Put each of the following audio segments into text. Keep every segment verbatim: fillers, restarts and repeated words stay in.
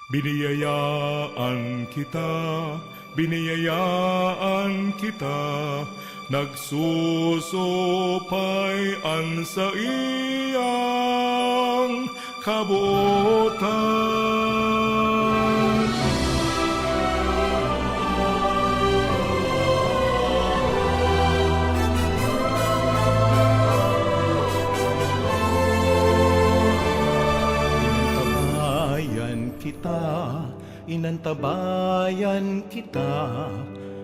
Biniyayaan kita, biniyayaan kita, nagsusupay an saiyang kabotan. Tabayan kita, inantabayan kita,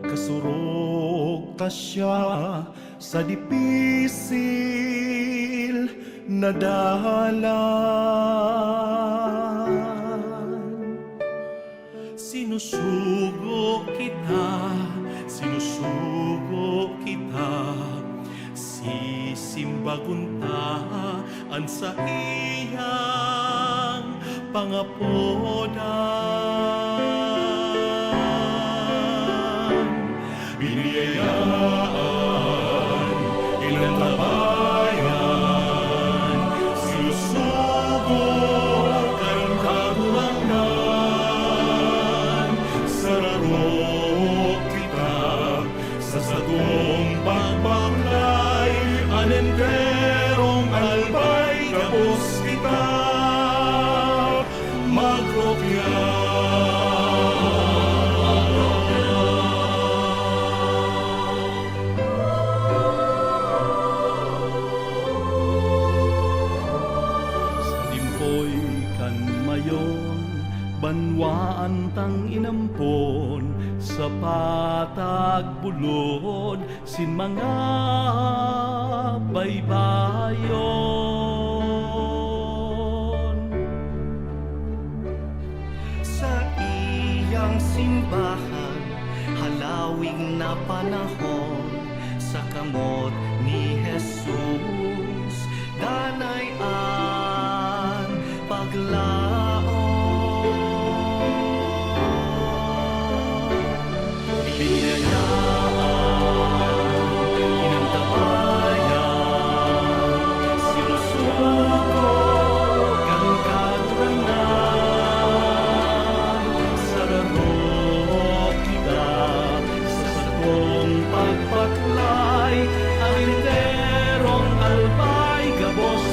kasurog ta siya sa dipisil na dalan. Sinusugo kita, sinusugo kita, sisimbagon ta an saiyang pangapodan. Biniyayaan, inantabayan, sinusugo kan Kagurangnan, sararo kita sa satong pagbaklay, an enterong albay gabos kita magrokya. Sa limpoy kan mayon, banwaan tang inampon, sa patag bulod sin mga baybayon. Saiyang simbahan, halawig na panahon, sa kamot ni Jesus, danay an paglaom. Biniyayaan, inantabayan, sinusugo kan Kagurangnan, sararo kita sa satong pagbaklay, an enterong albay gabos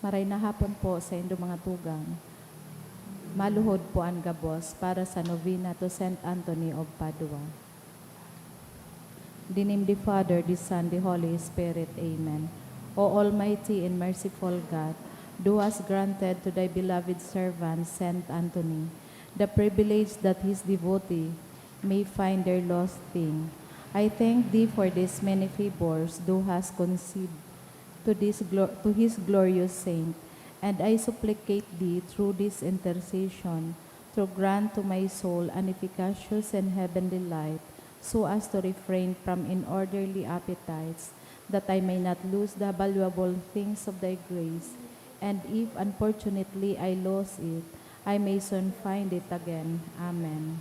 Maray na hapon po sa indo mga tugang. Maluhod po an gabos para sa novena to Saint Anthony of Padua. In the name of the Father, the Son, the Holy Spirit. Amen. O Almighty and merciful God, thou hast granted to thy beloved servant Saint Anthony the privilege that his devotee may find their lost thing. I thank thee for these many favors thou hast conceived to this glo-, to his glorious saint, and I supplicate thee through this intercession to grant to my soul an efficacious and heavenly light, so as to refrain from inorderly appetites, that I may not lose the valuable things of thy grace, and if unfortunately I lose it, I may soon find it again. Amen.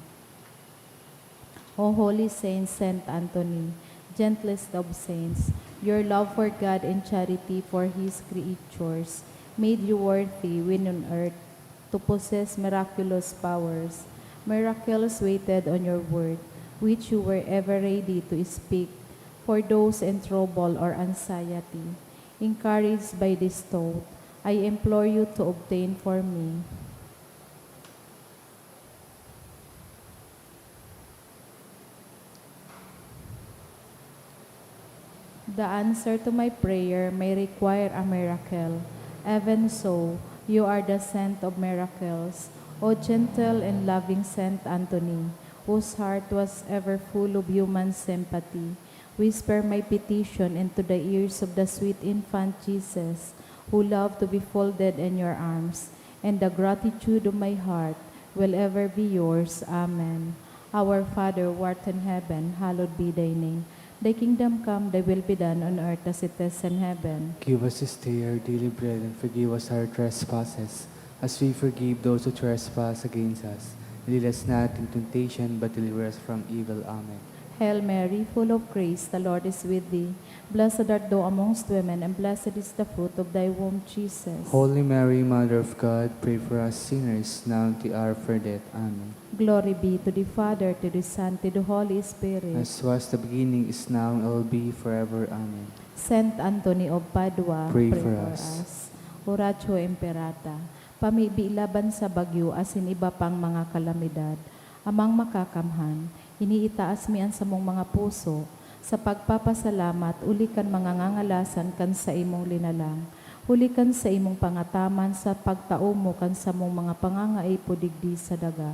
O holy saint, Saint Anthony, gentlest of saints, your love for God and charity for his creatures made you worthy when on earth to possess miraculous powers. Miracles waited on your word, which you were ever ready to speak for those in trouble or anxiety. Encouraged by this thought, I implore you to obtain for me the answer to my prayer may require a miracle. Even so, you are the saint of miracles, O gentle and loving Saint Anthony, whose heart was ever full of human sympathy. Whisper my petition into the ears of the sweet infant Jesus, who loved to be folded in your arms, and the gratitude of my heart will ever be yours. Amen. Our Father, who art in heaven, hallowed be thy name. Thy kingdom come, thy will be done on earth as it is in heaven. Give us this day our daily bread, and forgive us our trespasses, as we forgive those who trespass against us. And lead us not into temptation, but deliver us from evil. Amen. Hail Mary, full of grace, the Lord is with thee. Blessed art thou amongst women, and blessed is the fruit of thy womb, Jesus. Holy Mary, Mother of God, pray for us sinners, now and at the hour of our death. Amen. Glory be to the Father, to the Son, to the Holy Spirit. As was the beginning, is now, and will be forever. Amen. Saint Anthony of Padua, pray for us. Oratio Imperata. Pamibi laban sa bagyo asin iba pang mga kalamidad. Amang Makakamhan, iniitaas mi an samong mga puso sa pagpapasalamat huli kan mga ngangalasan kan saimong linalang, huli kan saimong pangataman sa pagtao mo kan samong mga pangangaipo digdi sa daga,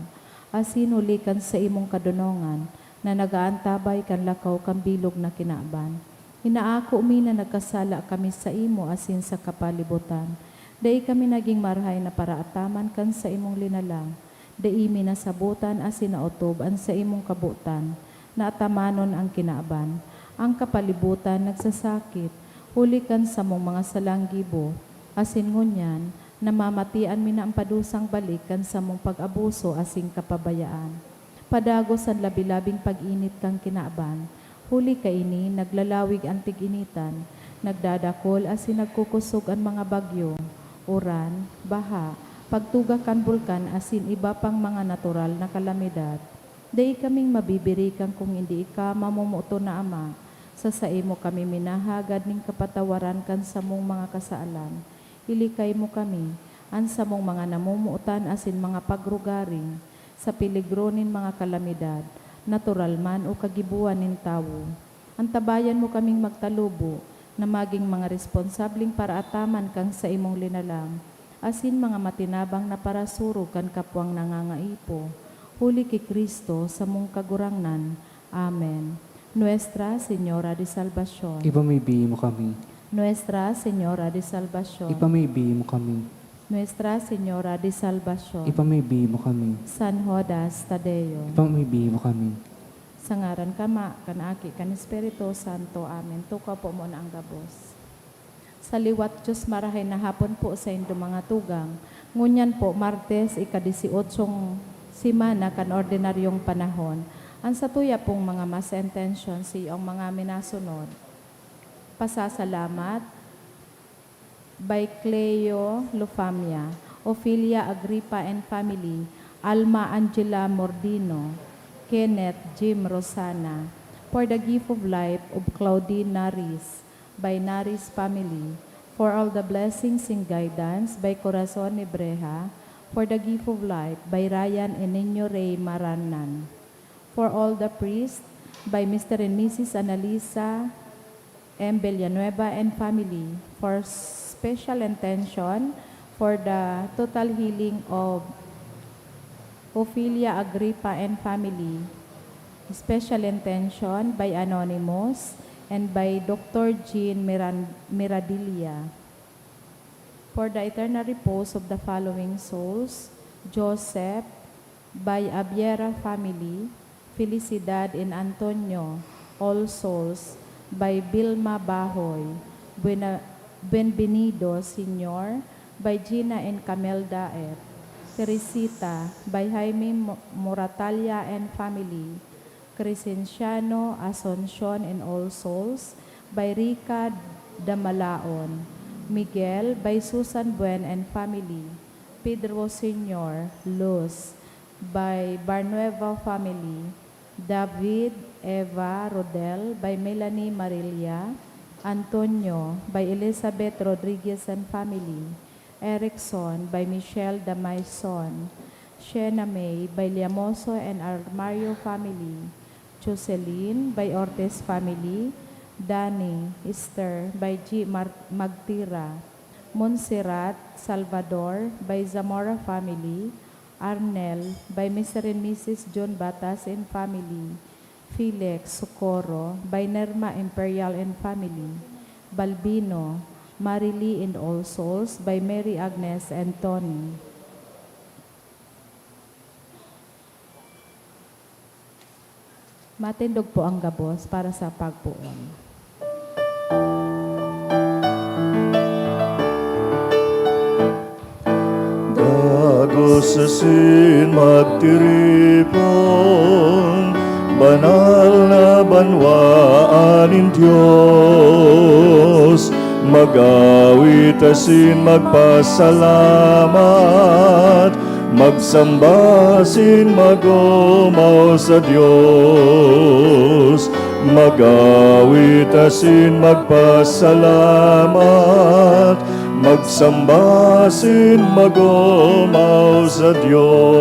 asin huli kan saimong kadonongan na nag-aantabay kan lakaw kan bilog na kinaban. Inaako mi na nagkasala kami saimo asin sa kapalibotan. Dai kami nagin marahay na paraataman kan saimong linalang. Dai mi nasabotan asin naotob an saimong kabotan na atamanon an kinaban, an kapalibotan nagsasakit, huli kan samong mga salang gibo, asin ngunyan, namamatian mi na an padusang balik kan samong pag-abuso asin kapabayaan. Padagos an labi-labing pag-init kan kinaban, huli kaini naglalawig an tig-initan, nagdadakol asin nagkukosog an mga bagyo, uran, baha, pagtuga kan bulkan asin iba pang mga natural na kalamidad. Dai kaming mabibirikan kun hindi ika, mamomoton na Ama, sa saimo kami minahagad nin kapatawaran kan samong mga kasalan. Ilikay mo kami, an samong mga namomotan asin mga pagrugaring, sa peligro nin mga kalamidad, natural man o kagibohan nin tawo. Antabayan mo kaming magtalubo na magin mga responsableng paraataman kan saimong linalang, asin mga matinabang na parasurog kan kapwang nangangaipo, huli ki Cristo, samong Kagurangnan. Amen. Nuestra Señora de Salvacion. Ipamibi mo kami. Nuestra Señora de Salvacion. Ipamibi mo kami. Nuestra Señora de Salvacion. Ipamibi mo kami. San Judas Tadeo. Ipamibi mo kami. Sa ngaran kan Ama, kan Aki, kan Espiritu Santo. Amen. Tukaw po muna ang gabos. Sa liwat Diyos, marahay na hapon po saindo mga tugang. Ngunyan po, Martes, ika-disyotsyong semana kan ordinaryong panahon. An satuya pong mga masa intention, siyang mga minasunod. Pasasalamat by Cleo Lufamia, Ofelia Agripa and family, Alma Angela Mordino, Kenneth Jim Rosana, for the gift of life of Claudine Naris, by Naris family, For all the blessings and guidance by Corazon Nebreja, for the gift of life by Ryan and Niño Rey Maranan, for all the priests by Mister and Missus Analisa M. Villanueva and family, for special intention for the total healing of Ofelia Agripa and family, special intention by Anonymous and by Doctor Jean Miran-, Miradilla. For the eternal repose of the following souls: Joseph, by Abiera family, Felicidad and Antonio, All Souls, by Vilma Bahoy, Buena-, Buenvenido Senior, by Gina and Camelda F. Teresita, by Jaime Mo-, Moratalia and family, Crescenciano, Asuncion and All Souls, by Rica Damalaon, Miguel, by Susan Buen and family, Pedro Senior, Luz, by Barnueva family, David, Eva, Rodel, by Melanie Marilia, Antonio, by Elizabeth Rodriguez and family, Erickson, by Michelle Damaison, Shena May, by Liamoso and Armario family, Jocelyn, by Ortiz family, Danny, Esther, by G. Mar-, Magtira, Montserrat, Salvador, by Zamora family, Arnel, by Mister and Missus John Batas and family, Felix, Socorro, by Nerma Imperial and family, Balbino, Marily and All Souls, by Mary Agnes and Tony. Matindog po ang gabos para sa pagpoon. Dagos asin magtiripon, banal na banwaan nin Dios, mag-awit asin magpasalamat, magsamba asin mag-omaw sa Dios, mag-awit asin magpasalamat, magsamba asin mag-omaw sa Dios.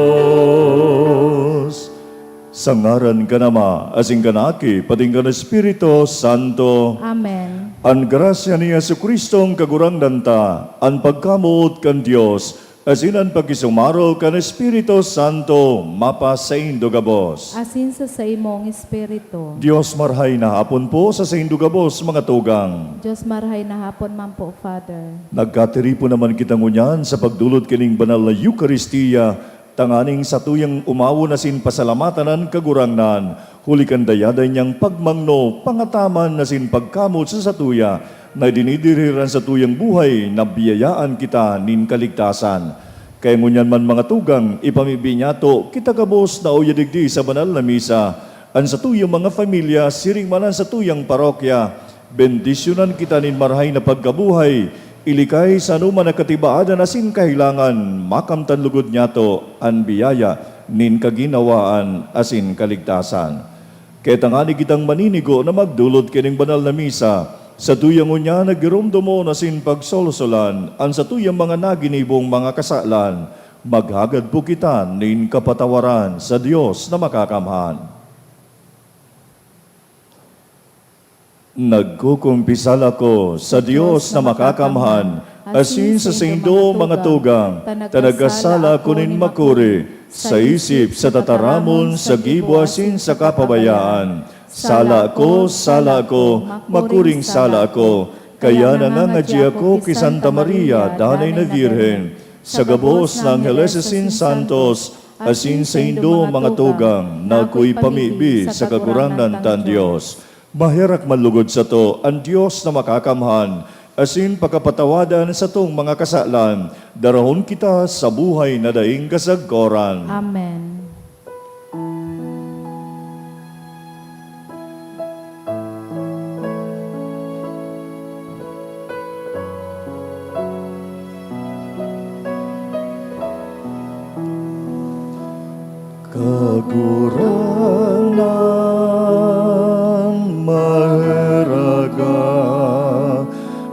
Sa ngaran kan Ama, asin kan Aki, pati kan Espiritu Santo. Amen. An grasya ni Jesu-Cristo, an Kagurangnan ta, an pagkamoot kan Dios, asin an pakisumaro kan Espiritu Santo mapasaindo gabos. Asin sa saimong espiritu. Dios, marhay na hapon po sa saindo gabos, mga tugang. Dios, marhay na hapon man po, Father. Nagkatiripon naman kita ngunyan sa pagdolot kaning banal na Eukaristia, tanganing satuyang omawon asin pasalamatan an Kagurangnan, huli kan dayaday niyang pagmangno, pangataman asin pagkamoot sa satuya, na dinidiriran satuyang buhay na biyayaan kita nin kaligtasan. Kaya ngunyan man, mga tugang, ipamibi niyato kita gabos na uya digdi sa banal na misa, an satuyang mga pamilya, siring man an satuyang parokya, bendisyonan kita nin marahay na pagkabuhay, ilikay sa anoman na katibaadan asin kahelangan, makamtan lugod niyato an biyaya nin kaginawaan asin kaligtasan. Kaya tangani kitang maninigo na magdolot kaning banal na misa, satuyang ngunyan na giromdomon asin pagsolosolan an satuyang mga naginibong mga kasalan, maghagad po kita nin kapatawaran sa Dios na Makakamhan. Nagkukumpisal ako sa Dios na Makakamhan, asin sa saindo, mga tugang, ta nagkasala ako nin makuri, sa isip, sa tataramon, sa gibo asin sa kapabayaan. Sala ko, sala ko, makuring sala ko. Kaya nangangadyi ako ki Santa Maria, Danay na Birhen, sa gabos na angheles asin santos, asin saindo, mga tugang, na akoy pamibi sa Kagurangnan tang Dios. Maherak man lugod sato an Dios na Makakamhan, asin pakapatawadan satong mga kasalan, darahon kita sa buhay na daing kasagkoran. Amen. Kagurangnan, maherak ka,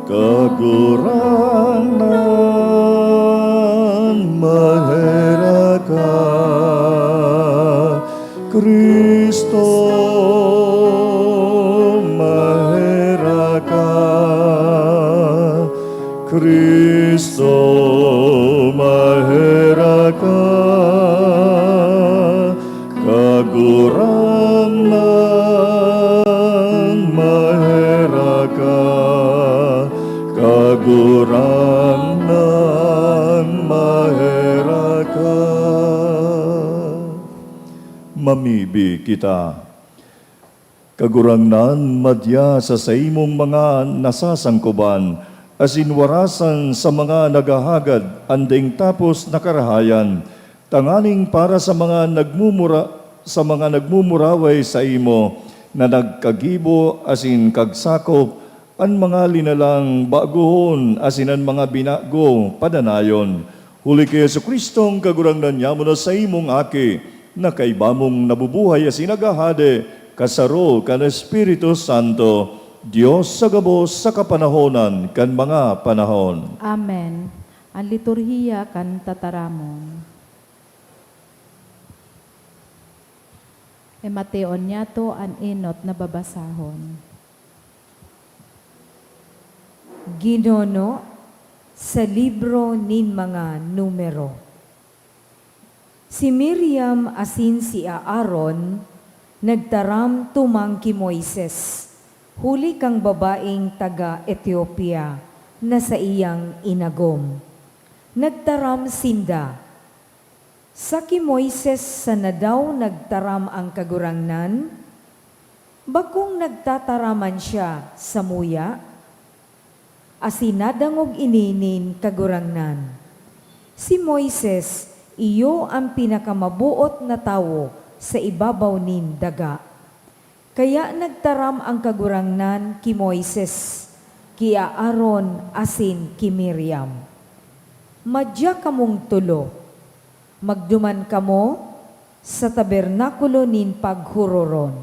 Kagurangnan, Maheraka, Kagurangnan, maheraka, Kagurangnan, maheraka. Mamibi kita. Kagurangnan, madya sa saimong mga nasasangkoban, asin warasan sa mga naghahagad an daing tapos na karahayan, tanganing para sa mga nagmumura-, sa mga nagmumuraway saimo na nagkagibo asin kagsakop, an mga linalang bagohon asin an mga binago padanayon. Huli ki Jesu-Cristong Kagurangnan nyamo na saimong Aki, na kaiba mong nabubuhay asin naghahade, kasaro kan Espiritu Santo, Dios sa gabos sa kapanahonan kan mga panahon. Amen. An liturhiya kan tataramon. E Mateo niyato an enot na babasahon. Ginono sa libro nin mga Numero. Si Miriam asin si Aaron nagtaram tumang ki Moises, huli kan babaeng taga Etiopia na saiyang inagom. Nagtaram sinda, "Sa ki Moises sana daw nagtaram an Kagurangnan? Bakong nagtataraman siya samuya?" Asin nadangog ini nin Kagurangnan, "Si Moises iyo an pinakamaboot na tawo sa ibabaw nin daga." Kaya nagtaram an Kagurangnan ki Moises, ki Aaron asin ki Miriam, "Madya kamong tolo, magduman kamo sa tabernakulo nin paghororon."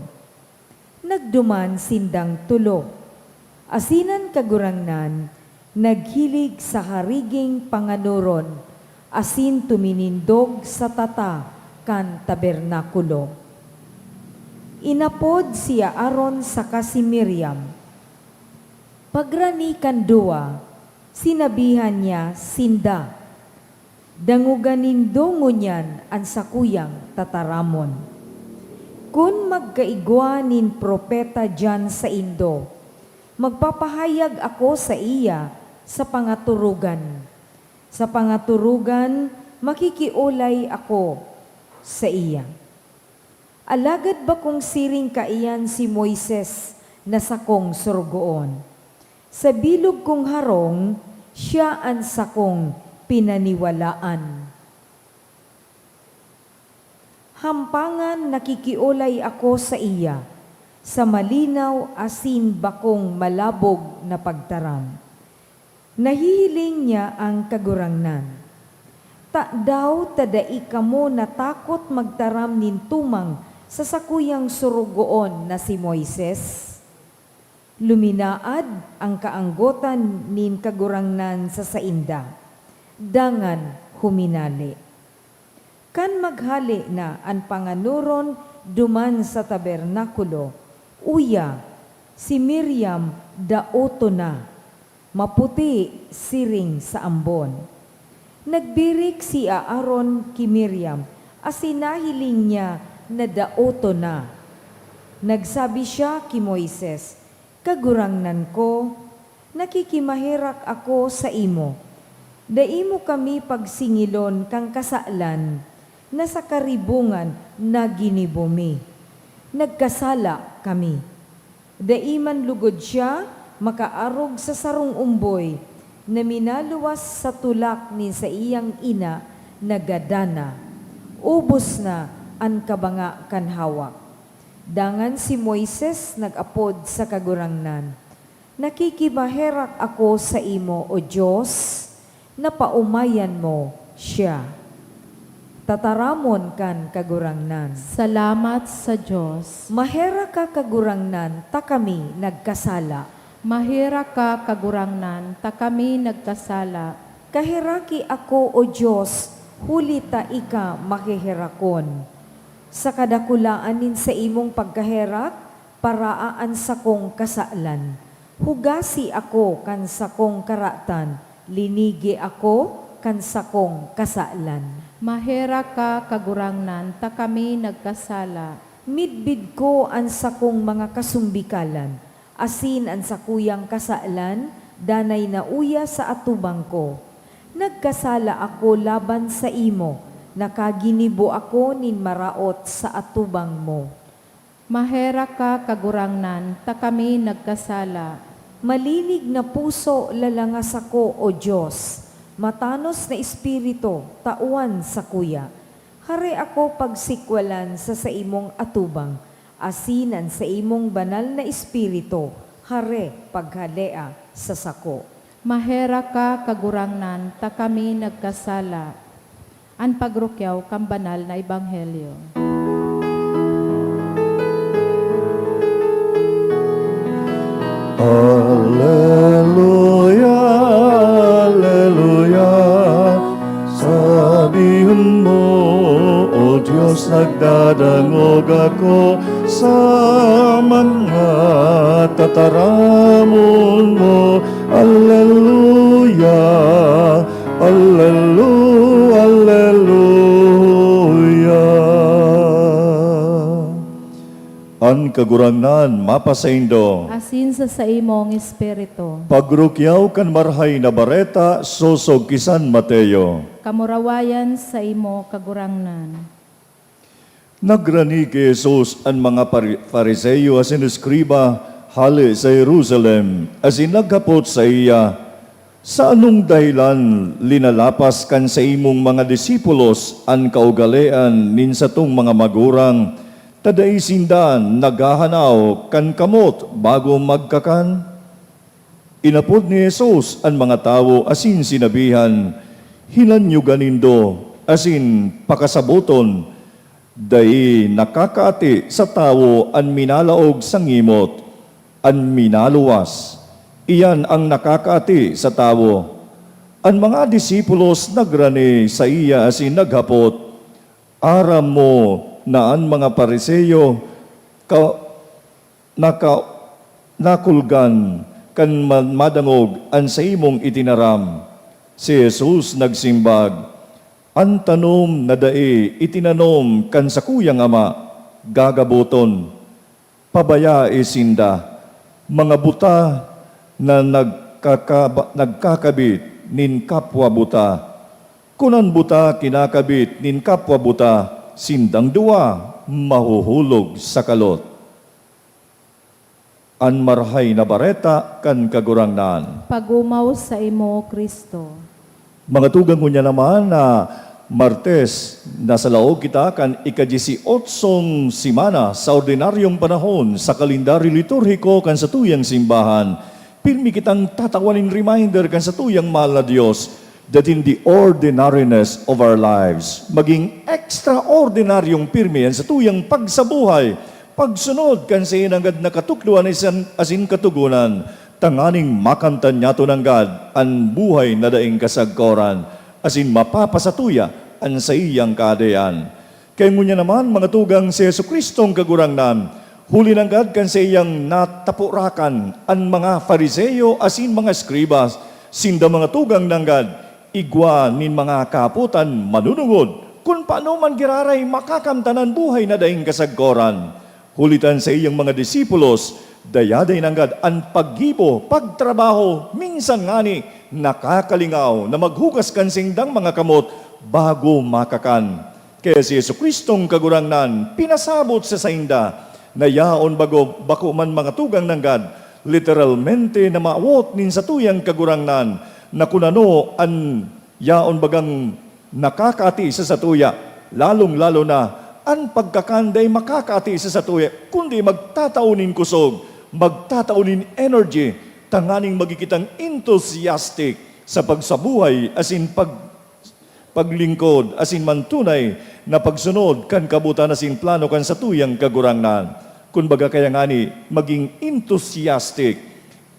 Nagduman sindang tolo, asin an Kagurangnan naghilig sa hariging panganoron asin tuminindog sa tata kan tabernakulo. Inapod si Aaron saka si Miriam. Pagrani kan duwa, sinabihan niya sinda, "Dangoga nindo ngunyan an sakuyang tataramon. Kun magkaigwa nin propeta diyan saindo, magpapahayag ako saiya sa pangaturugan. Sa pangaturugan, makikiolay ako saiya." Alagad bakong siring kaiyan si Moises na sakong sorogoon. Sa bilog kong harong, siya an sakong pinaniwalaan. Hampangan nakikiolay ako saiya sa malinaw asin bakong malabog na pagtaram. Nahihiling niya an Kagurangnan. Tadaw ta dai kamo natakot magtaram nin tumang sa sakuyang sorogoon na si Moises? Luminaad an kaanggotan nin Kagurangnan sa sainda, dangan huminale. Kan maghale na an panganoron duman sa tabernakulo, uya, si Miriam daoton na, maputi siring sa ambon. Nagbirik si Aaron ki Miriam asin nahiling niya na daoton na. Nagsabi siya ki Moises, "Kagurangnan ko, nakikimaherak ako saimo, dai mo kami pagsingilon kan kasalan na sa karibongan na ginibo mi. Nagkasala kami." Dai man lugod siya makaarog sa sarong omboy na minaluwas sa tulak nin saiyang ina na gadan na, ubos na an kabanga kan hawak. Dangan si Moises nag-apod sa Kagurangnan, "Nakikimaherak ako saimo, O Dios, na paomayan mo siya." Tataramon kan Kagurangnan. Salamat sa Dios. Maherak ka, Kagurangnan, ta kami nagkasala. Maherak ka, Kagurangnan, ta kami nagkasala. Kaheraki ako, O Dios, huli ta ika maheherakon. Sa kadakulaan nin saimong pagkaherak, paraa an sakong kasalan. Hugasi ako kan sakong karatan, linigi ako, kan sakong kasalan. Maherak ka, Kagurangnan, ta kami nagkasala. Midbid ko an sakong mga kasumbikalan, asin an sakuyang kasalan danay nauya sa atubang ko. Nagkasala ako laban saimo, nakaginibo ako nin maraot sa atubang mo. Maherak ka, Kagurangnan, ta kami nagkasala. Malinig na puso lalanga sako, O Dios, matanos na espiritu, tawan sakuya. Hare ako pagsikwalan sa saimong atubang, asin an saimong banal na espiritu, hare paghalea sa sako. Maherak ka, Kagurangnan, ta kami nagkasala. An pagrukyaw kan banal na ebanghelyo. Aleluya, aleluya. Sabihon mo, O Dios, nagdadangog ako sa mga tataramon mo. Aleluya, alelu-, aleluya. An Kagurangnan mapasaindo. Asin sa saimong espiritu. Pagrukyaw kan Marahay na Bareta sosog ki San Mateo. Kamurawayan saimo, Kagurangnan. Nagrani ki Jesus an mga Pari-, Fariseo asin eskriba hale sa Jerusalem, asin naghapot saiya, "Sa anong dahelan linalapas kan saimong mga disipulos an kaugalean nin satong mga magurang, ta dai sinda naghahanaw kan kamot bago magkakan?" Inapod ni Jesus an mga tawo asin sinabihan, "Hinanyoga nindo asin pakasaboton, dai nakakaati sa tawo an minalaog sa ngimot, an minaluwas, iyan an nakakaati sa tawo." An mga disipulos nagrani saiya asin naghapot, "Aram mo na an mga Fariseo ka-, naka-, nakulgan kan ma-, madangog an saimong itinaram." Si Jesus nagsimbag, "An tanom na dai itinanom kan sakuyang Ama, gagaboton. Pabayai sinda, mga buta na nagkakaba-, nagkakabit nin kapwa buta. Kun an buta kinakabit nin kapwa buta, sindang duwa mahuhulog sa kalot." An Marahay na Bareta kan Kagurangnan. Pag-omaw saimo, Cristo. Mga tugang, ngunyan naman na Martes, nasa laog kita kan ika-diyesyotsong semana sa ordinaryong panahon sa kalendaryo liturhiko kan satuyang simbahan. Pirmi kitang tatawan nin reminder kan satuyang mahal na Dios that in the ordinariness of our lives, maging ekstraordinaryong pirmi an satuyang pagsabuhay, pagsunod kan saiyang nanggad na katukdoan asin, asin katogonan, tanganing makamtan niyato nanggad an buhay na daing kasagkoran, asin mapapasatuya an saiyang Kahadean. Kaya ngunyan naman, mga tugang, si Jesu-Cristong Kagurangnan, huli nanggad kan saiyang natapurakan an mga Fariseo asin mga eskribas, sinda, mga tugang, nanggad igwa nin mga kahapotan manunungod kun paano man giraray makakamtan an buhay na daing kasagkoran. Huli ta an saiyang mga disipulos, dayaday nanggad an paggibo, pagtrabaho, minsan ngani nakakalingaw na maghugas kan saindang mga kamot bago makakan. Kaya si Jesu-Cristong Kagurangnan pinasabot sa sainda na yaon bago, bako man, mga tugang, nanggad, literalmente na mawot nin satuyang Kagurangnan, na kun ano an yaon bagang nakakaati sa satuya, lalong-lalo na an pagkakan dai makakaati sa satuya, kundi magtatao nin kusog, magtatao nin energy, tanganing magin kitang enthusiastic sa pagsabuhay asin pag-, paglingkod asin mantunay na pagsunod kan kabotan asin plano kan satuyang Kagurangnan. Kun baga, kaya ngani, maging enthusiastic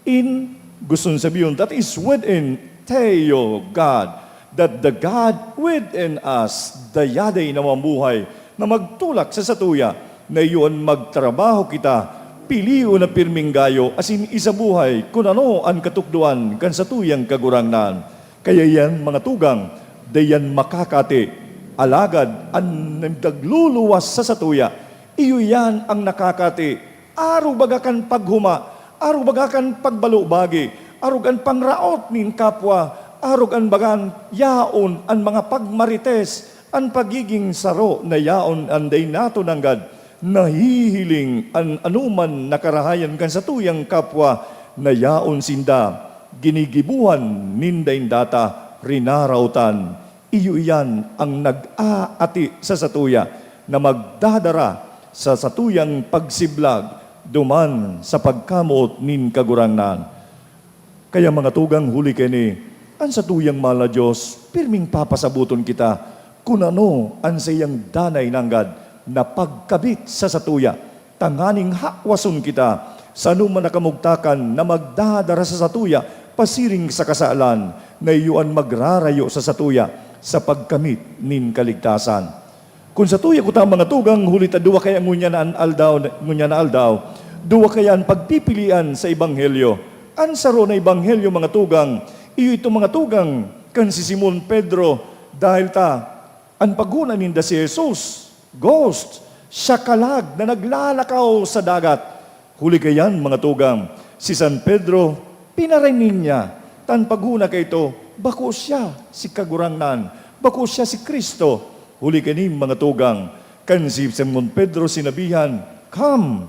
in, gustong sabihon, that is within Theo God, that the God within us, dayaday na mamuhay, na magtulak sa satuya, na iyo an magtrabaho kita, pilion na pirming gayo, asin isabuhay kun ano an katukdoan kan satuyang Kagurangnan. Kaya iyan, mga tugang, Diyan makakati, alagad an nagluluwas sa satuya, iyo iyan ang nakakati, arog baga kan paghuma, arog baga kan pagbalubagi, arog an pangraot nin kapwa, arog an bagan yaon an mga pagmarites, an pagiging saro na yaon an dai nato nanggad nahihiling an anoman na karahayan kan satuyang kapwa na yaon sinda ginigibohan nin daing data rinaraotan. Iyo iyan ang nag-aati sa satuya na magdadara sa satuyang pagsiblag duman sa pagkamoot nin Kagurangnan. Kaya, mga tugang, huli kaini, an satuyang mahal na Dios, pirming papasaboton kita kun ano an saiyang danay nanggad na pagkabit sa satuya, tanganing hawason kita sa anoman na kamugtakan na magdadara sa satuya pasiring sa kasalan, na iyo an magrarayo sa satuya sa pagkamit nin kaligtasan. Kun satuya kuta, mga tugang, huli ta duwa kaya ngunyan na an aldaw, ngunyan na aldaw, duwa kaya an pagpipilian sa ebanghelyo. An saro na ebanghelyo, mga tugang, iyo ito, mga tugang, kan si Simon Pedro, dahil ta an paghona ninda si Jesus, ghost, siya kalag na naglalakaw sa dagat. Huli kaiyan, mga tugang, si San Pedro, pinarinig niya, ta an paghona kaito, bako siya si Kagurangnan, bako siya si Cristo. Huli kaini, mga tugang, kan si Simon Pedro sinabihan, "Come,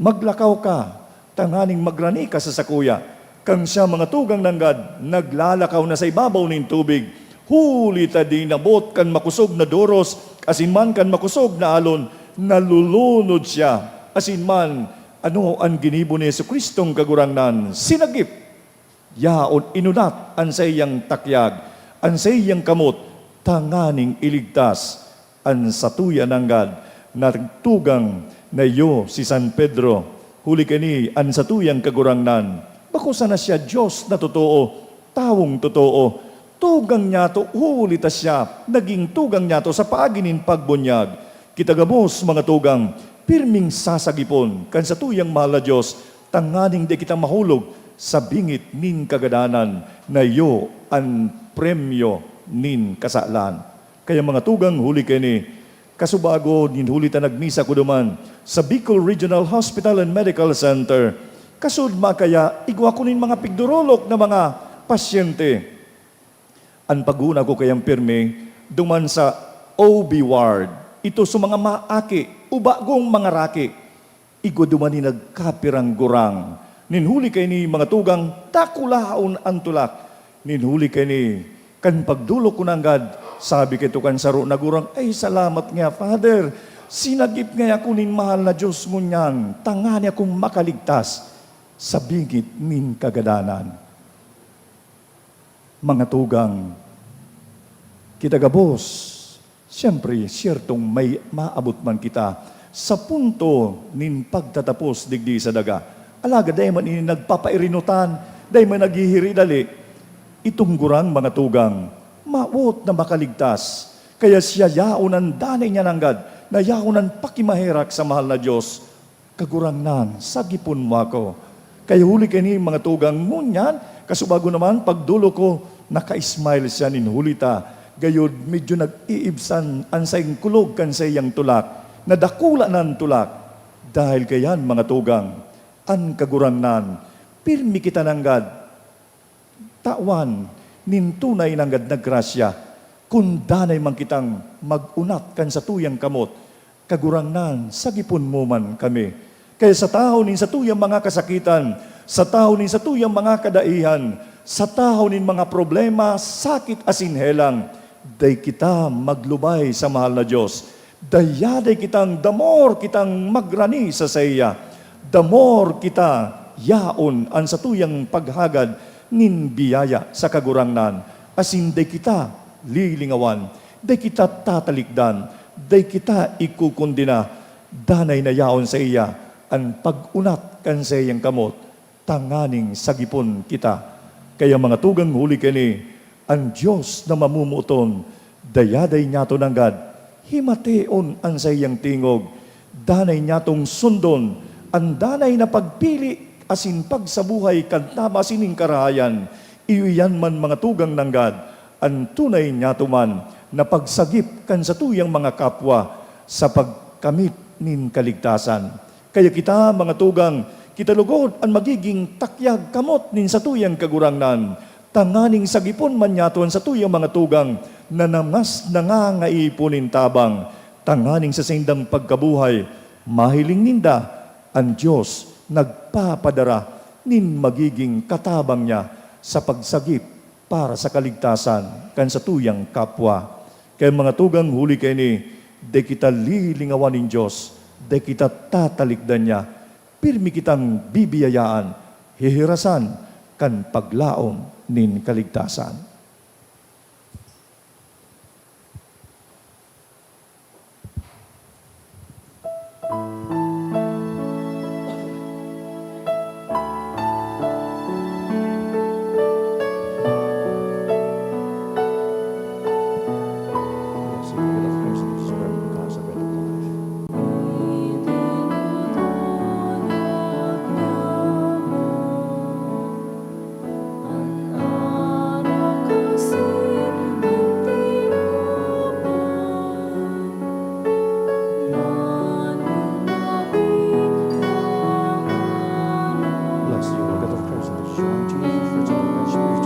maglakaw ka, tanganing magrani ka sa sakuya." Kan siya, mga tugang, nanggad, naglalakaw na sa ibabaw nin tubig, huli ta dinabot kan makosog na doros asin man kan makosog na alon, nalulunod siya, asin man, ano an ginibo ni Jesu-Cristong Kagurangnan? Sinagip! Yaon inunat an saiyang takyag, an saiyang kamot, tanganing iligtas an satuya nanggad na tugang na iyo si San Pedro. Huli kaini, an satuyang Kagurangnan, bako sana siya Dios na totoo, tawong totoo. Tugang niyato, huli ta siya nagin tugang niyato sa paagi nin pagbunyag. Kita gabos, mga tugang, pirming sasagipon kan satuyang mahal na Dios, tanganing dai kita mahulog sa bingit nin kagadanan na iyo an premyo nin kasalan. Kaya, mga tugang, huli kaini, kasubago nin huli ta nagmisa ko duman sa Bicol Regional Hospital and Medical Center, kasud makaya igwa ko nin mga pigdurulok na mga pasyente. An paghona ko kaiyan pirmi duman sa O B ward. Ito sa mga maaki o bagong mangaraki. Igwa duman nin nagkapirang gurang. Nin huli kaini, mga tugang, dakulaon an tulak. Nin huli kaini, kan pagdolok ko nanggad, sabi kaito kan saro na gurang, "Ay, salamat nga, Father. Sinagip nga ako nin mahal na Dios ngunyan, tangani akong makaligtas sa bingit nin kagadanan." Mga tugang, kita gabos, siyempre, siyertong may maabot man kita sa punto nin pagtatapos digdi sa daga. Alagad dai man ini nagpapairinutan, dai man naghihiri dali. Itong gurang, mga tugang, mawot na makaligtas. Kaya siya yaon an danay niya nanggad, na yaon an pakimaherak sa mahal na Dios. "Kagurangnan, sagipon mo ako." Kaya huli kaini, mga tugang, ngunyan, kasubago naman, pagdolok ko, naka-smile siya nin huli ta. Gayod, medyo nag-iibsan an saing kulog kan saiyang tulak, na dakula na an tulak. Dahil kaiyan, mga tugang, an Kagurangnan, pirmi kita nanggad tawan nin tunay nanggad na grasya, kun danay man kitang mag-unat kan satuyang kamot, "Kagurangnan, sagipon mo man kami." Kaya sa tahaw nin satuyang mga kasakitan, sa tahaw nin satuyang mga kadaihan, sa tahaw nin mga problema, sakit asin helang, dai kita maglubay sa mahal na Dios. Dayaday kitang, the more kitang magrani sa saiya, the more kita yaon an satuyang paghagad nin biyaya sa Kagurangnan, asin dai kita lilingawan, dai kita tatalikdan, dai kita ikukondena. Danay na yaon saiya an pag-unat kan saiyang kamot, tanganing sagipon kita. Kaya, mga tugang, huli kaini, an Dios na mamomoton, dayaday niyato nanggad himateon an saiyang tingog. Danay niyatong sundon an danay na pagpili asin pagsabuhay kan tama sining karahayan. Iyo iyan man, mga tugang, nanggad an tunay niyato man na pagsagip kan satuyang mga kapwa sa pagkamit nin kaligtasan. Kaya kita, mga tugang, kita lugod an magiging takyag kamot nin satuyang Kagurangnan, tanganing sagipon man niyato an satuyang mga tugang na namas nangangaipo nin tabang, tanganing sa saindang pagkabuhay, mahiling ninda an Dios nagpapadara nin magiging katabang niya sa pagsagip para sa kaligtasan kan satuyang kapwa. Kaya, mga tugang, huli kaini, dai kita lilingawan nin Dios, dai kita tatalikdan niya, pirmi kitang bibiyayaan, hihirasan kan paglaom nin kaligtasan. Bless you, the God of Christ and the Son, Jesus, the Holy Spirit.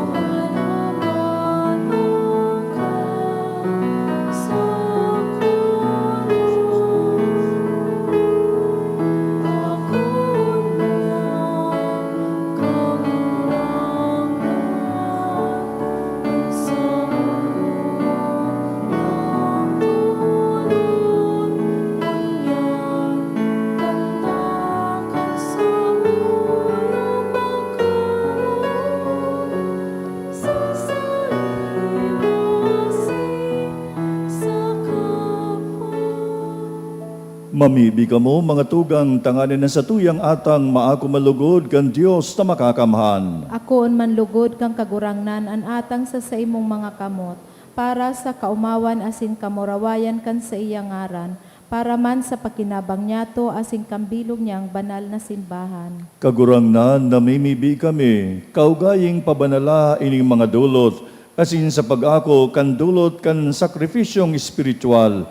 Mamibi kamo, mga tugang, tanganing an satuyang atang maako man lugod kan Dios na Makakamhan. Akoon man lugod kan Kagurangnan an atang sa saimong mga kamot, para sa kaomawan asin kamurawayan kan saiyang ngaran, para man sa pakinabang niyato asin kan bilog niyang banal na simbahan. Kagurangnan, namimibi kami, kaugaying pabanala ining mga dolot, asin sa pag-ako kan dolot kan sakripisyong espiritual,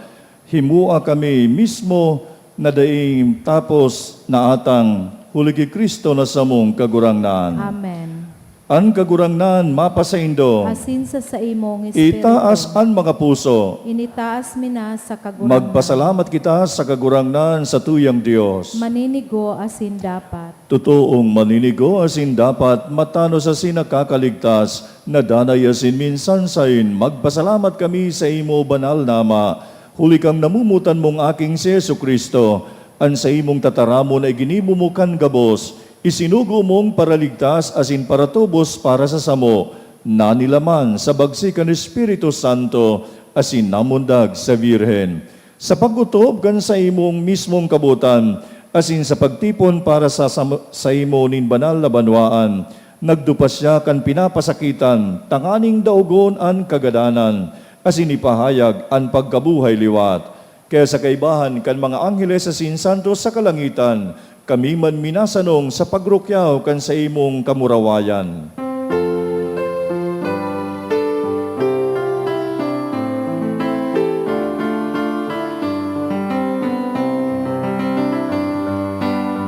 himoa kami mismo na daing tapos na atang, huli ki Cristo na samong Kagurangnan. Amen. An Kagurangnan mapasaindo. Asin sa saimong espiritu. Itaas an mga puso. Initaas mi na sa Kagurangnan. Magpasalamat kita sa Kagurangnan, satuyang Dios. Maninigo asin dapat. Totoong maninigo asin dapat, matanos asin nakakaligtas, na danay asin minsan sain, magpasalamat kami sa imo, banal na Ama, huli kan namomotan mong Aking si Jesu-Cristo, an saimong tataramon na iginibo mo kan gabos, isinugo mong paraligtas asin paratubos para sa samo, nanilaman sa bagsi kan Espiritu Santo asin namundag sa Birhen. Sa pag-otob kan saimong mismong kabotan asin sa pagtipon para sa sam-, saimo nin banal na banwaan, nagdupa siya kan pinapasakitan tanganing daogon an kagadanan asin ipahayag an pagkabuhay liwat. Kaya sa kaibahan kan mga angheles asin santos sa kalangitan, kami man minasanong sa pagrukyaw kan saimong kamurawayan.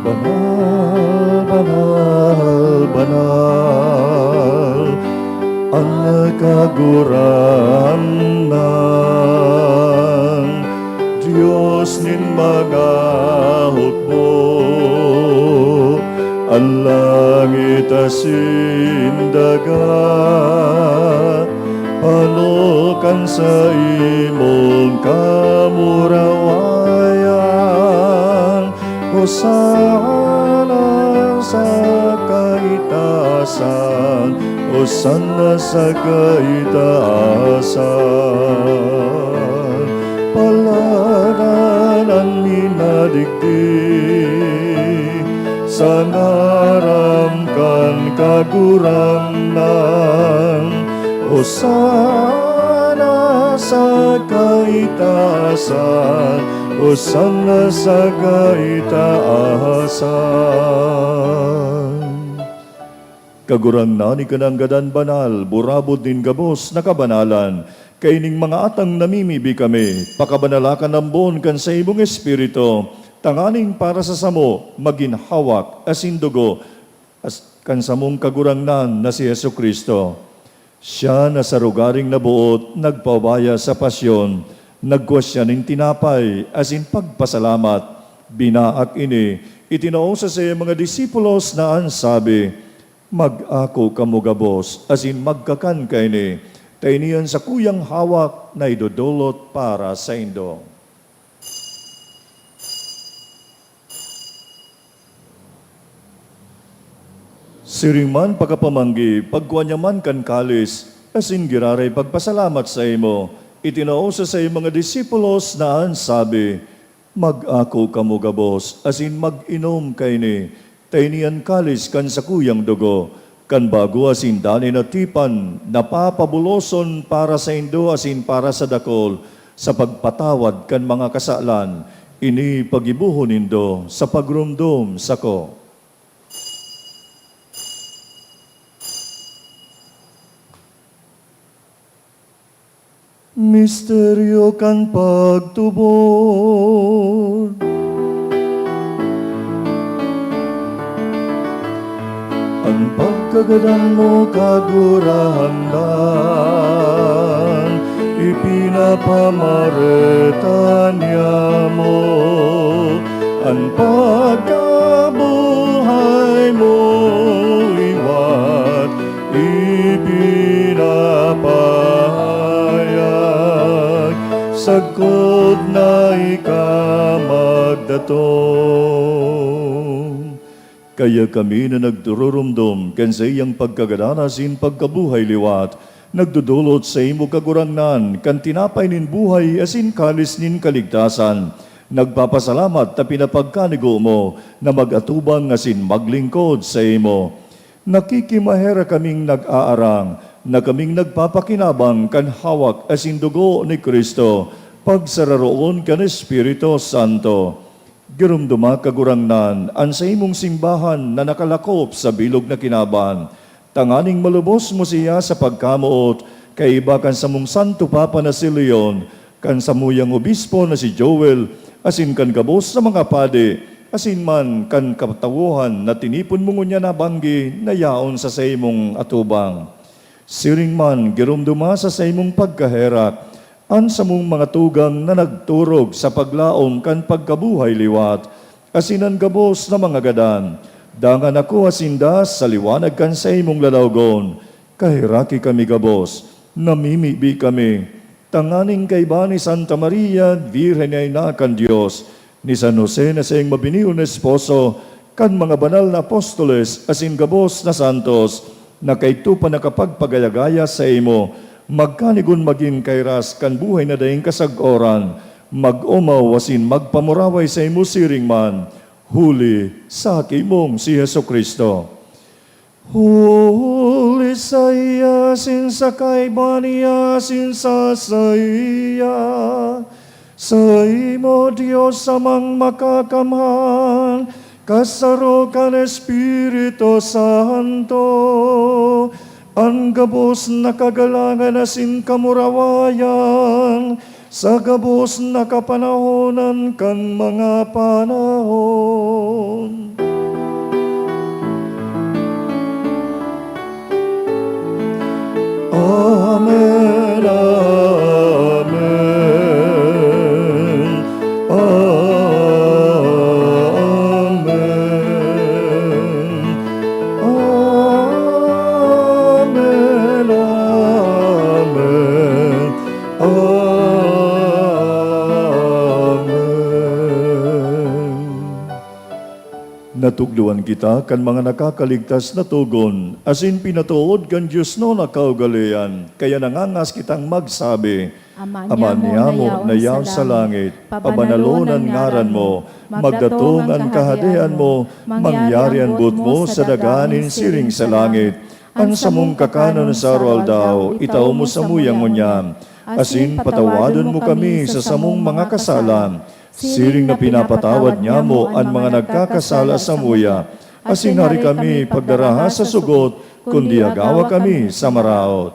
Banal, banal, banal an Kagurangnan, Dios nin mga hukbo, an langit asin daga, pano kan saimong kamurawayan. Hosana sa kaitaasan, Hosana sa kaitaasan. Paladan an minadigdi sa ngaran kan Kagurangnan. Hosana sa kaitaasan, Hosana sa kaitaasan. Kagurangnan, ika na an gadan banal, burabod nin gabos na kabanalan. Kaining mga atang namimibi kami, pakabanala ka nambon kan saimong Espiritu, tanganing para sa samo magin hawak asin dugo as-, kan samong Kagurangnan na si Jesu-Cristo. Siya na sa rogaring naboot nagpaubaya sa pasyon, nagkua siya nin tinapay asin pagpasalamat, binaak ini, itinao sa saiyang mga disipulos na an sabi, "Mag-ako kamo gabos asin magkakan kaini, ta ini an sakuyang hawak na idodolot para saindo." Siring man pakapamanggi, pagkua niya man kan kalis, asin giraray pagpasalamat saimo, itinao sa saiyang mga disipulos na an sabi, "Mag-ako kamo gabos asin mag-inom kaini, ta ini an kalis kan sakuyang dugo, kan bago asin danay na tipan, na papabuloson para saindo asin para sa dakul, sa pagpatawad kan mga kasalan. Ini paggibohon nindo sa pagromdom sako." Misteryo kan pagtubod. An pagkagadan mo, Kagurangnan, ipinapamareta niamo. An pagkabuhay mo liwat ipinapahayag, sagkod na ika magdatong. Kaya kami na nagdururumdom kan saiyang pagkagadan asin pagkabuhay liwat, nagdodolot saimo, Kagurangnan, kan tinapay nin buhay asin kalis nin kaligtasan, nagpapasalamat ta pinapagkanigo mo na mag-atubang asin maglingkod saimo. Nakikimaherak kaming nag-aarang na kaming nagpapakinabang kan hawak asin dugo ni Cristo, pagsararoon kan Espiritu Santo. Giromdoma, Kagurangnan, an saimong simbahan na nakalakop sa bilog na kinaban, tanganing malubos mo siya sa pagkamoot kaiba kan samong Santo Papa na si Leon, kan samuyang obispo na si Joel, asin kan gabos na mga padi, asin man kan katawohan na tinipon mo ngunyan na banggi na yaon sa saimong atubang. Siring man, giromdoma sa saimong pagkaherak an samong mga tugang na nagturog sa paglaom kan pagkabuhay liwat, asin an gabos na mga gadan. Dangan akoa sinda sa liwanag kan saimong lalawgon. Kaheraki kami gabos, namimibi kami, tanganing kaiba ni Santa Maria, Birhen na Ina kan Dios, ni San Jose na saiyang mabinion na esposo, kan mga banal na apostoles asin gabos na santos, na kaidto pa nakapagpagaya-gaya saimo, magkanigon magin kairas kan buhay na daing kasag-oran, mag-omaw asin magpamuraway saimo siring man, huli sa Aki mong si Jesu-Cristo. Huli saiya, asin sa kaiba niya, asin sa saiya, saimo, Dios Amang Makakamhan, kasaro kan Espiritu Santo, an gabos na kagalangan asin kamurawayan, sa gabos na kapanahonan kan mga panahon. Amen, amen, amen. Amen, amen, amen. Natukdoan kita kan mga nakakaligtas na togon, asin pinatood kan diosnon na kaugalean, kaya nangangas kitang magsabi, Ama Ama niamo niamo na na yaon yaon sa sa langit, langit, pabanalon an ngaran mo, magdatong an kahadean mo, mangyari an boot mo sa daga nin siring sa langit. An samong kakanon sa aroaldaw, itao mo samuya ngunyan, asin patawadon mo kami sa samong mga kasalan, siring na pinapatawad niamo an mga nagkakasala samuya, asin hari kami pagdaraha sa sugot, Kundi agawa kami sa maraot.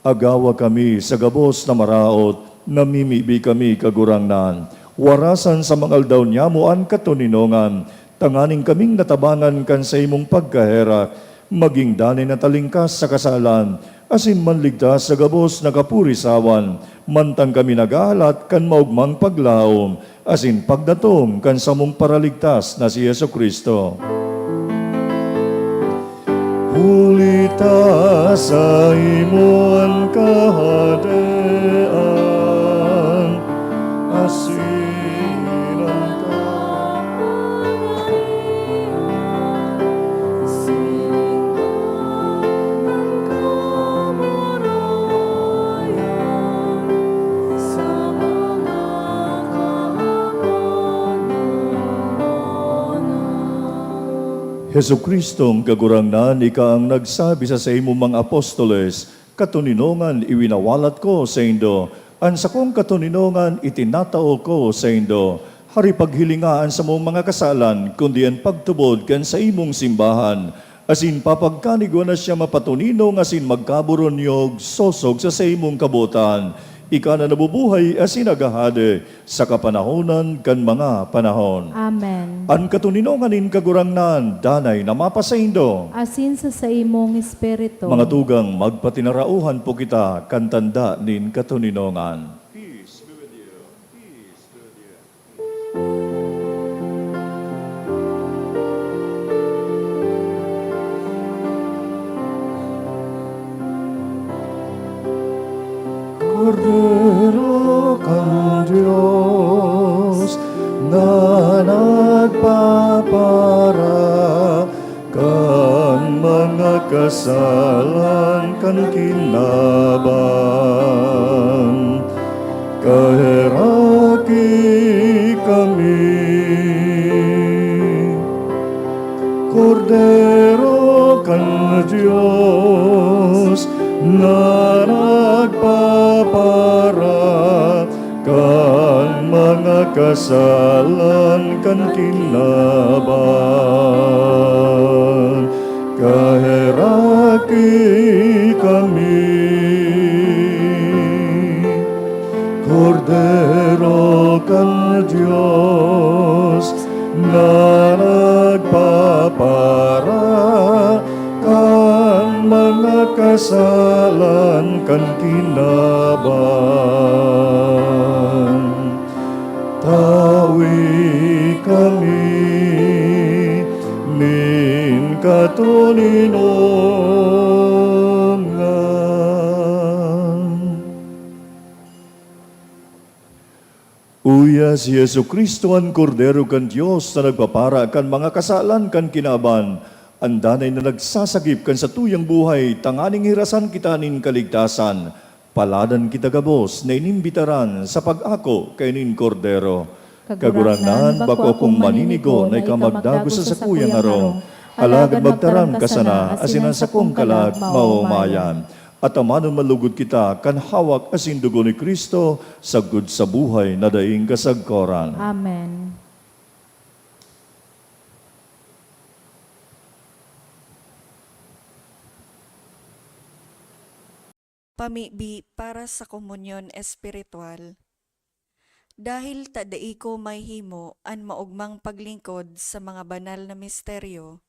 Agawa kami sa gabos na maraot, namimibi kami, Kagurangnan. Warasan sa mga aldaw niyamo an katoninongan, tanganing kaming natabangan kan saimong pagkaherak, magin danay na talingkas sa kasalan, asin manligtas sa gabos na kapurisawan, mantang kami naghahalat kan maogmang paglaom asin pagdatom kan samong Paraligtas na si Jesu-Cristo. Huli ta saimo an kahadean, asin an Jesu-Cristong Kagurangnan, ika an nagsabi sa saimong mga apostoles, "Katoninongan iwinawalat ko saindo, an sakong katoninongan itinatao ko saindo." Hari, paghilinga an samong mga kasalan, kundi an pagtubod kan saimong simbahan, asin papagkanigwa na siya mapatoninong asin magkaboronyog sosog sa saimong kabotan. Ika na nabubuhay asin naghahade sa kapanahonan kan mga panahon. Amen. An katoninongan nin Kagurangnan danay na mapasaindo. Asin sa saimong espiritu. Mga tugang, magpatinarauhan po kita kan tanda nin katoninongan. Peace be with you. Peace be with you. Kordero kan Dios na nagpapara kan mga kasalan kan kinaban, kaheraki kami. Kordero kan Dios na nagpapara kan mga kasalan kan kinaban, kaheraki kami. Kordero kan Dios na nagpapara kan mga kasalan kan kinaban. Tawi kami nin katoninongan. Uya si Jesu-Cristo, an Kordero kan Dios na nagpapara kan mga kasalan kan kinaban, an danay na nagsasagip kan satuyang buhay tanganing hirasan kita nin kaligtasan. Paladan kita gabos na inimbitaran sa pag-ako kaini nin Kordero. Kagurangnan, bako akong maninigo na ika magdagos sa sakuyang harong, alagad magtaram ka sana, asin an sakong kalag maomayan. Atamanon man lugod kita kan hawak asin dugo ni Cristo, sagkod sa buhay na daing kasagkoran. Amen. Pamibi para sa komunyon espiritual. Dahil ta dai ko mahihimo an maogmang paglingkod sa mga banal na misteryo,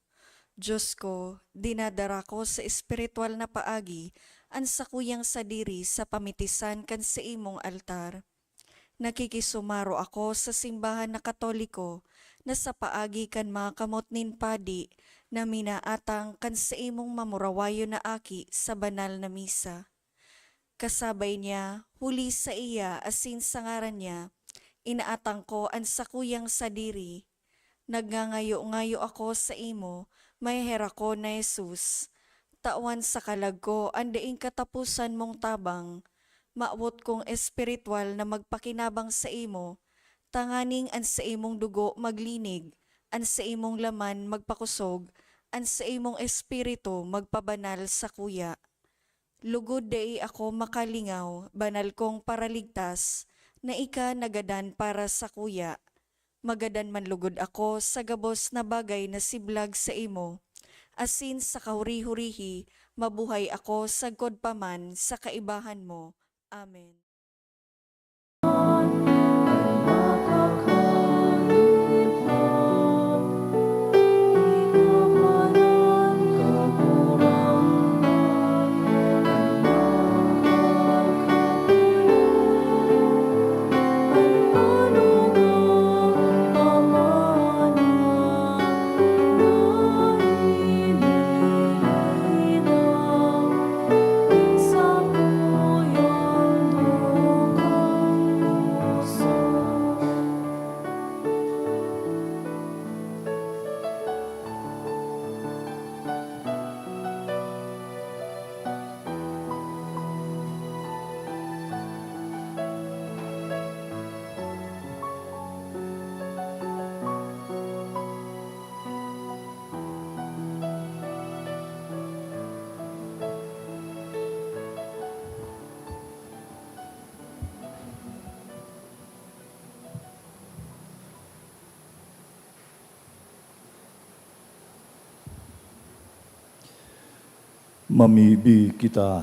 Dios ko, dinadara ko sa espiritual na paagi an sakuyang sadiri sa pamitisan kan saimong altar. Nakikisumaro ako sa simbahan na Katoliko na sa paagi kan mga kamot nin padi na minaatang kan saimong mamurawayon na aki sa banal na misa. Kasabay niya, huli saiya asin sa ngaran niya, inaatang ko an sakuyang sadiri. Nagngangayo-ngayo ako saimo, maheherakon na Jesus, tawan sa kalag ko an daing kataposan mong tabang. Mawot kong espiritual na magpakinabang saimo, tanganing an saimong dugo maglinig, an saimong laman magpakusog, an saimong espiritu magpabanal sakuya. Lugod dai ako makalingaw, banal kong Paraligtas, na ika nagadan para sakuya. Magadan man lugod ako sa gabos na bagay na siblag saimo, asin sa kahuri-hurihi, mabuhay ako sagkod pa man sa kaibahan mo. Amen. Mamibi kita.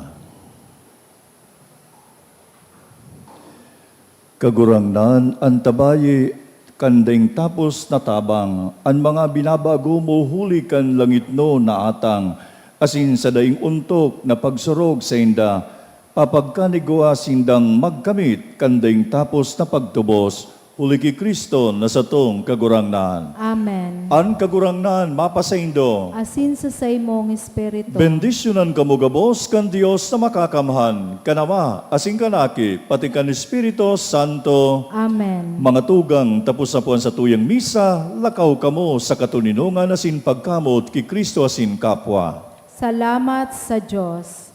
Kagurangnan, an tabayi kan daing tapos na tabang, an mga binabago mo huli kan langitnon na atang, asin sa daing ontok na pagsurog sainda, papagkanigwa sindang magkamit kan daing tapos na pagtubos, huli ki Cristo na satong Kagurangnan. Amen. An Kagurangnan mapasaindo. Asin sa saimong espiritu. Bendisyonan kamo gabos kan Dios na Makakamhan, kan Ama, asin kan Aki, pati kan Espiritu Santo. Amen. Mga tugang, tapos na po an satuyang misa, lakaw kamo sa katoninongan asin pagkamoot ki Cristo asin kapwa. Salamat sa Dios.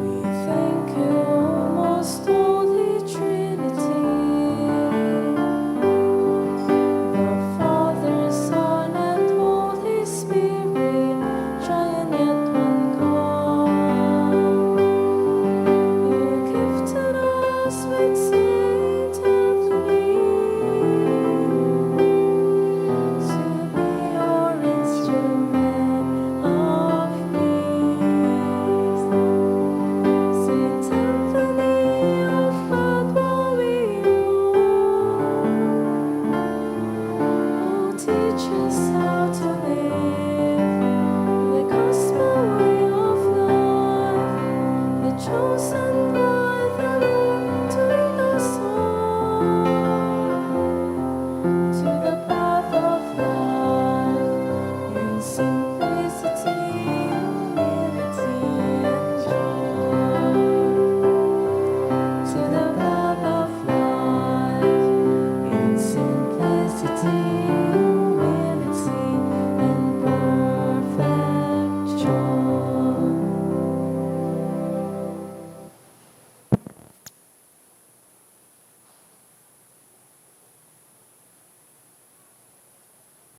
We thank you, most holy Trinity, the Father, Son, and Holy Spirit, Triune yet one God. You gifted us with Saint Anthony to be your instrument of peace. Saint Anthony of Padua, we mourn. Oh, teach us